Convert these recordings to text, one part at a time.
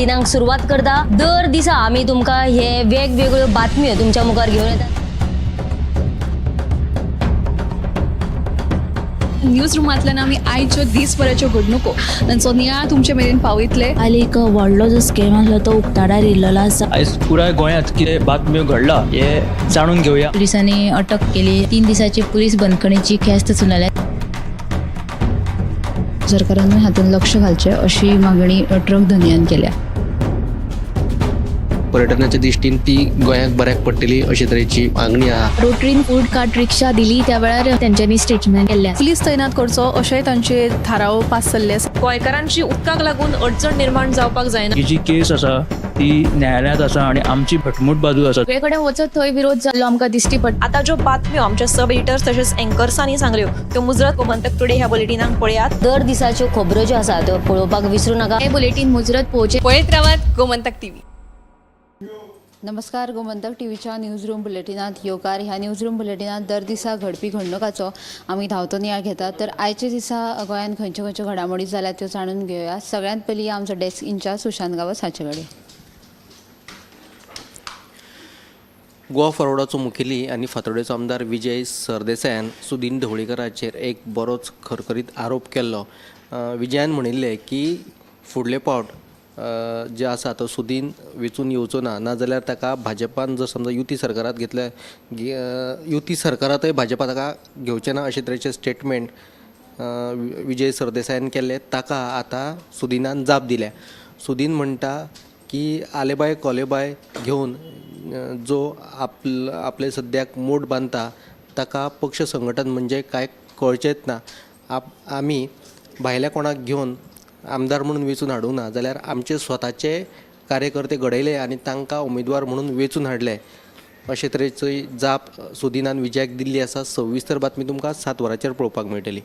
बुलेटिनाक सुरवात करता. दर दिसा आमी तुमकां हे वेगवेगळ्यो बातम्यो तुमच्या मुखार घेवन येतात. न्यूज रुमांतल्यान आमी आयच्यो दीसभराच्यो घडणुको तांचो नियाळ तुमचे मेरेन पावयतले. काल एक व्हडलो जो स्कॅम आसलो तो उक्ताडार येयल्लो आसा. आयज पुराय गोंयांत कितें बातम्यो घडला हे जाणून घेवया. पुलिसांनी अटक केली. 3 दिसाची पुलीस बंदखणीची ख्यास्त सुनायल्या. सरकारानूय हातूंत लक्ष घालचें अशी मागणी ट्रक धनयान केल्या. पर्यटनाच्या दृश्टीन ती गोंयाक बऱ्याक पडटली अशे तरेची मागणी आहा. रोटरीन फूड कार्ट रिक्षा दिली त्या वेळार तेंच्यांनी स्टेटमेंट केल्लें. पुलीस तैनात करचो अशेंय तांचे थाराव पास जाल्ले आसा. गोंयकारांची उदकाक लागून अडचण निर्माण जावपाक जायना. ही जी केस आसा ती न्यायालयांत आसा आनी आमची घटमूट बाजू आसा. सगळे कडेन वचत थंय विरोध जाल्लो आमकां दिश्टी पडटा. आतां ज्यो बातम्यो आमच्या सब एडिटर्स तशेंच एंकर्सांनी सांगल्यो त्यो मुजरत गोमंतक टुडे ह्या बुलेटिनाक पळयात. दर दिसाच्यो खबरो ज्यो आसा त्यो पळोवपाक विसरू नाका. हे बुलेटीन मुजरत पळोवचें. पळयत रावात गोमंतक टीव्ही. नमस्कार, गोमंतक टीव्हीच्या न्यूज रूम बुलेटिनात येवकार. ह्या न्यूज रूम बुलेटिनात दर दिसा घडपी घडणुकाचो आमी धांवतो नियाळ घेतात. तर आयच्या दिसा गोंयांत खंयच्यो खंयच्यो घडामोडी जाल्यात त्यो जाणून घेवया. सगळ्यांत पयलीं आमचो डेस्क इन्चार्ज सुशांत गांवस हाचे कडेन. गोवा फॉरवर्डाचो मुखेली आनी फातोडेचो आमदार विजय सरदेसायान सुदीन ढवळीकराचेर एक बरोच खरखरीत आरोप केल्लो. विजयान म्हणिल्लें की फुडले पावट जे आसा तो सुदीन वेंचून येवचो ना, नाजाल्यार ताका भाजपान जर समजा युती सरकारात घेतले युती सरकारांतय भाजपा ताका घेवचें ना अशे तरेचें स्टेटमेंट विजय सरदेसायान केल्लें. ताका आतां सुदिनान जाप दिल्या. सुदीन म्हणटा की आलेबाय कोलेबाय घेवन जो आपले सद्याक मोड बांदता ताका पक्ष संघटन म्हणजे कांय कळचेंच ना. आमी भायल्या कोणाक घेवन आमदार म्हणून वेंचून हाडूंक ना, जाल्यार आमचे स्वताचे कार्यकर्ते घडयले आनी तांकां उमेदवार म्हणून वेंचून हाडले अशे तरेची जाप सुदिनान विजयाक दिल्ली आसा. सविस्तर बातमी तुमकां 7 वरांचेर पळोवपाक मेळटली.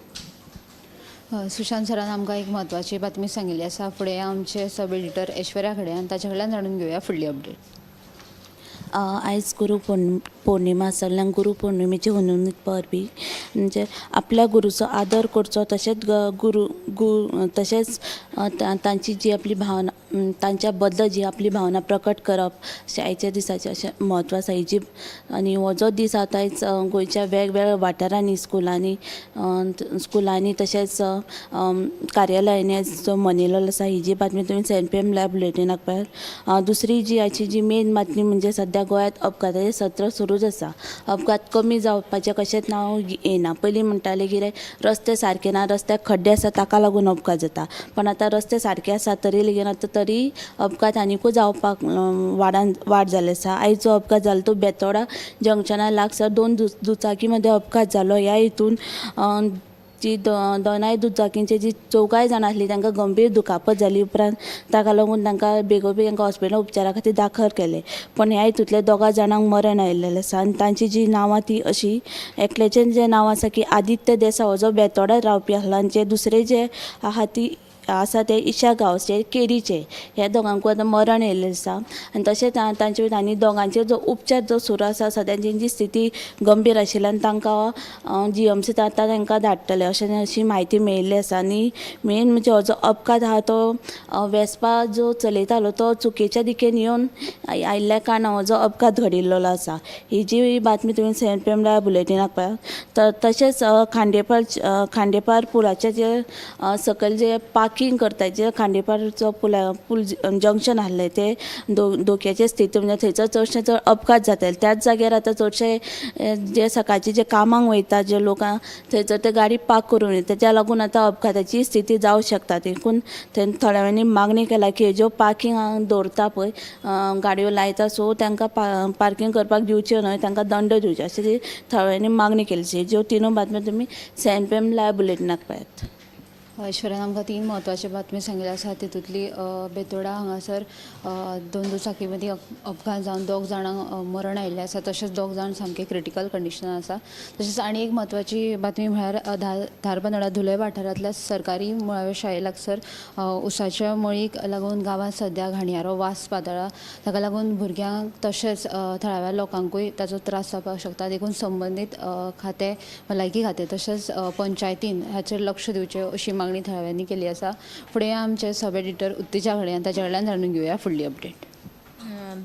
सुशांत सरान आमकां एक म्हत्वाची बातमी सांगिल्ली आसा. फुडें आमचे सब एडिटर ऐश्वर्या खडे आनी ताच्या कडल्यान जाणून घेवया फुडली अपडेट. आयज गुरू पौर्णिमा, सगल्यांक गुरू पौर्णिमेची हुनहुनीत परबी. म्हणजे आपल्या गुरूचो आदर करचो, तशेंच गुरू तशेंच तांची जी आपली भावना, तांच्या बद्दल जी आपली भावना प्रकट करप अशें आयच्या दिसाचें अशें म्हत्व आसा. ही जी आनी हो जो दीस आतां आयज गोंयच्या वेगवेगळ्या वाठारांनी स्कुलांनी स्कुलांनी तशेंच कार्यालयांनी जो मनयलेलो आसा. ही जी बातमी तुमी 7 PM live बुलेटिनाक पळयात. दुसरी जी आयची जी मेन बातमी म्हणजे सद्या गोंयांत अपघाताचें सत्र सुरूच आसा. अपघात कमी जावपाचें कशेंच नांव येना. पयलीं म्हणटाले कितें रस्ते सारके ना, रस्त्याक खड्डे आसा ताका लागून अपघात जाता, पण आतां रस्ते सारके आसा तरी लेगीत आतां तरी अपघात आनिकूय जावपाक वाड जाल्ली आसा. आयज जो अपघात जालो तो बेतोडा जंक्शना लागसर 2 दुचाकी मदें अपघात जालो. ह्या हितून जी दोनाय दुचाकींचे जी 4 जाणां आसलीं तांकां गंभीर दुखापत जाली. उपरांत ताका लागून तांकां बेगोबेग तांकां हॉस्पिटलांत उपचारा खातीर दाखल केले, पण ह्या हितूंतल्या 2 जाणांक मरण आयिल्लें आसा. आनी तांची जी नांवां ती अशी, एकल्याचें जें नांव आसा की आदित्य देसाय हो जो बेतोडा रावपी आसलो, आनी जे दुसरे जे आहा ती आसा ते इशा गांवचे केरीचे, ह्या दोगांकूय आतां मरण आयिल्लें आसा. आनी तशेंच तांचे आनी दोगांचेर जो उपचार जो सुरू आसा सद्या तेंची स्थिती गंभीर आशिल्ल्यान तांकां GMC आतां तांकां धाडटले अशें अशी म्हायती मेळिल्ली आसा. आनी मेन म्हणजे हो जो अपघात आहा तो वेस्पा जो चलयतालो तो चुकीच्या दिकेन येवन आयिल्ल्या कारणान हो जो अपघात घडिल्लो आसा. ही जी बातमी तुमी 7 PM live बुलेटिनाक पळयात. तशेंच खांडेपार पुलाचे जे सकयल जे पार्किंग करता, जे खांडेपारचो पूल जंक्शन आसलें ते धोक्याचे स्थिती, म्हणजे थंयसर चडशे चड अपघात जाताले. त्याच जाग्यार आतां चडशे जे सकाळचे जे कामाक वयता जे लोकांक थंयसर ते गाडी पार्क करून वयता, तेच्या लागून आतां अपघाताची स्थिती जावं शकता. देखून थंय थळाव्यांनी मागणी केला की ज्यो पार्किंग दवरता पळय गाडयो लायता सो तांकां पार्किंग करपाक दिवचें न्हय, तांकां दंड दिवचें अशें थळाव्यांनी मागणी केली. ज्यो तिनूय बातम्यो तुमी 7 PM live बुलेटिनाक पळयात. ऐश्वर्यान आमकां 3 म्हत्वाच्यो बातम्यो सांगिल्ल्यो आसा. तितूंतली बेतोडा हांगासर 2 दुचाकी मदीं अपघात जावन 2 जाणांक मरण आयिल्लें आसा, तशेंच 2 जाण सामके क्रिटिकल कंडिशनान आसा. तशेंच आनी एक म्हत्वाची बातमी म्हळ्यार धारबांदोडा धुले वाठारांतल्या सरकारी मुळाव्या शाळे लागसर उसाच्या मळीक लागून गांवांत सद्या घाणयारो वास पातळ्ळा. ताका लागून भुरग्यांक तशेंच थळाव्या लोकांकूय ताचो त्रास जावपाक शकता. देखून संबंदीत खातें, भलायकी खातें तशेंच पंचायतीन हाचेर लक्ष दिवचें अशी मागणी मागणी थळाव्यांनी केली आसा. फुडें आमचे सब एडिटर उत्तेजा घडे ताच्या कडल्यान जाणून घेवया फुडली अपडेट.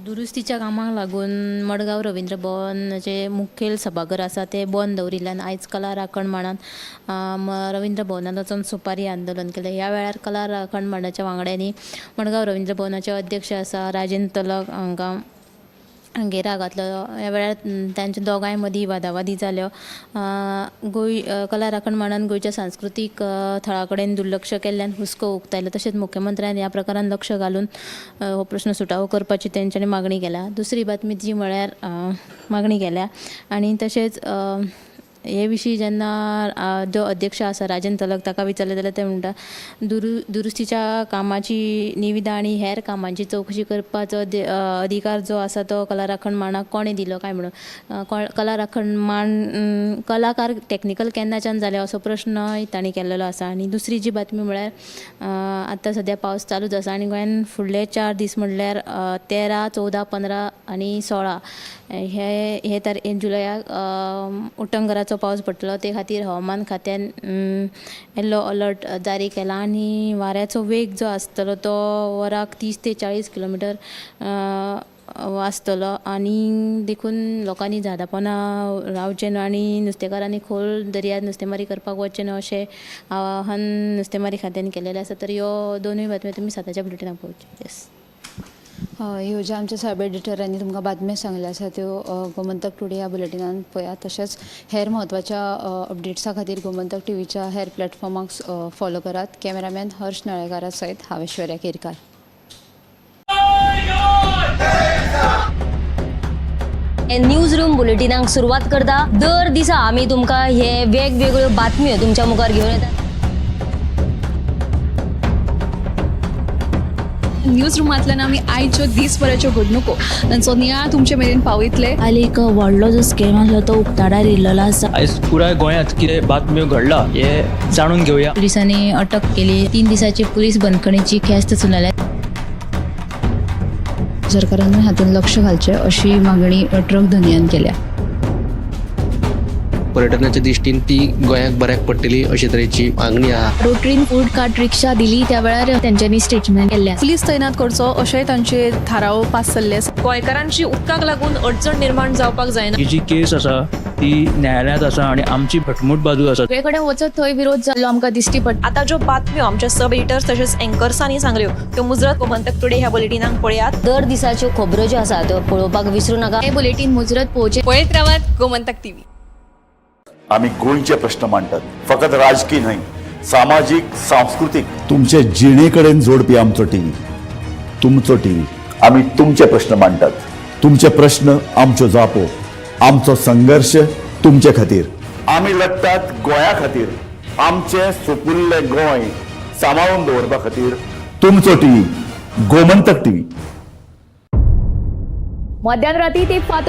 दुरुस्तीच्या कामाक लागून मडगांव रवींद्र भवनाचे मुखेल सभाघर आसा तें बंद दवरिल्ल्यान आयज कला राखण मांडान रवींद्र भवनांत वचून सुपारी आंदोलन केलें. ह्या वेळार कला राखण मांडाच्या वांगड्यांनी मडगांव रवींद्र भवनाचे अध्यक्ष आसा राजेंद्र तलक हांकां घेरा घातलो. ह्या वेळार तांच्या दोगांय मदीं वादावादी जाल्यो. गोंय कला राखण मांडान गोंयच्या सांस्कृतीक थळा कडेन दुर्लक्ष केल्ल्यान हुस्को उक्तायलो. तशेंच मुख्यमंत्र्यान ह्या प्रकारान लक्ष घालून हो प्रश्न सुटावो करपाची तेंच्यांनी मागणी केल्या. दुसरी बातमी जी म्हळ्यार मागणी केल्या आनी तशेंच हे विशीं जेन्ना जो अध्यक्ष आसा राजेंद्र तलक ताका विचारलें जाल्यार ते म्हणटा दुरुस्तीच्या कामाची निविदा आनी हेर कामांची चवकशी करपाचो अधिकार जो आसा तो कला राखण मांडाक कोणें दिलो काय म्हणून, कला राखण मांड कलाकार टॅक्निकल केन्नाच्यान जाले असो प्रश्नय तांणी केल्लो आसा. आनी दुसरी जी बातमी म्हळ्यार आतां सद्या पावस चालूच आसा आनी गोंयान फुडले 4 दीस म्हणल्यार 13, 14, 15 आनी 16 हे तारखे जुलयाक उटंगराचो पावस पडटलो. ते खातीर हवामान खात्यान येल्लो अलर्ट जारी केला आनी वाऱ्याचो वेग जो आसतलो तो वराक 30 ते 40 किलोमिटर आसतलो आनी देखून लोकांनी झाडां पोंदा रावचें न्हू आनी नुस्तेकारांनी खोल दर्यांत नुस्तेमारी करपाक वचचें न्हू अशें आवाहन नुस्तेमारी खात्यान केलेलें आसा. तर ह्यो दोनूय बातम्यो तुमी 7च्या बुलेटिनाक पळोवच्यो. येस, ह्यो ज्यो आमच्या सब एडिटरांनी तुमकां बातम्यो सांगल्यो आसा त्यो गोमंतक टुडे ह्या बुलेटिनान पळयात. तशेंच हेर म्हत्वाच्या अपडेट्सा खातीर गोमंतक टीव्हीच्या हेर प्लॅटफॉर्माक फॉलो करात. कॅमेरामॅन हर्ष नळेकारा सयत हांव ऐश्वर्या केरकार. न्यूज रूम बुलेटिनाक सुरवात करता. दर दिसा आमी तुमकां हे वेगवेगळ्यो बातम्यो तुमच्या मुखार घेवन येतात. न्यूज रुमांतल्यान आमी आयच्यो दीसभराच्यो घडणुको तांचो नियाळ तुमचे मेरेन पावयतले. हाली एक व्हडलो जो स्कॅम आसलो तो उक्ताडार येयल्लो आसा. आयज पुराय गोंयांत कितें बातम्यो घडला हे जाणून घेवया. पुलिसांनी अटक केली. 3 दिसाची पुलीस बंदखणीची ख्यास्त सुनायल्या. सरकारान हातूंत लक्ष घालचें अशी मागणी ट्रक धनयान केल्या. पर्यटनाच्या दृश्टीन ती गोंयाक बऱ्याक पडटली अशे तरेची मागणी आहा. रोटरीन फूड कार्ट रिक्षा दिली त्या वेळार तेंच्यांनी स्टेटमेंट केल्लें आसा. पुलीस तैनात करचो अशेंय तांचे थाराव पास जाल्ले आसा. गोंयकारांची उदकाक लागून अडचण निर्माण जावपाक जायना. ही जी केस आसा ती न्यायालयांत आसा आनी आमची घटमूट बाजू आसा. सगळे कडेन वचत थंय विरोध जाल्लो आमकां दिश्टी पडटा. आतां ज्यो बातम्यो आमच्या सब एडिटर्स तशेंच एंकर्सांनी सांगल्यो त्यो मुजरत गोमंतक टुडे ह्या बुलेटिनाक पळयात. दर दिसाच्यो खबरो ज्यो आसा त्यो पळोवपाक विसरूं नाका. हे बुलेटीन मुजरत पळोवचें. पळयत रावात गोमंतक टीव्ही. आमी गोंयचे प्रश्न मांडटात, फकत राजकी न्हय, सामाजीक, सांस्कृतीक. तुमचे जिणे कडेन जोडपी आमचो टीव्ही, तुमचो टीव्ही. आमी तुमचे प्रश्न मांडटात, तुमचे प्रश्न आमच्यो जापो, आमचो संघर्श तुमचे खातीर. आमी लडटात गोंया खातीर, आमचें सुपुल्लें गोंय सांबाळून दवरपा खातीर. तुमचो टीव्ही, गोमंतक टीव्ही. मध्यान राती ते फांतोडेर.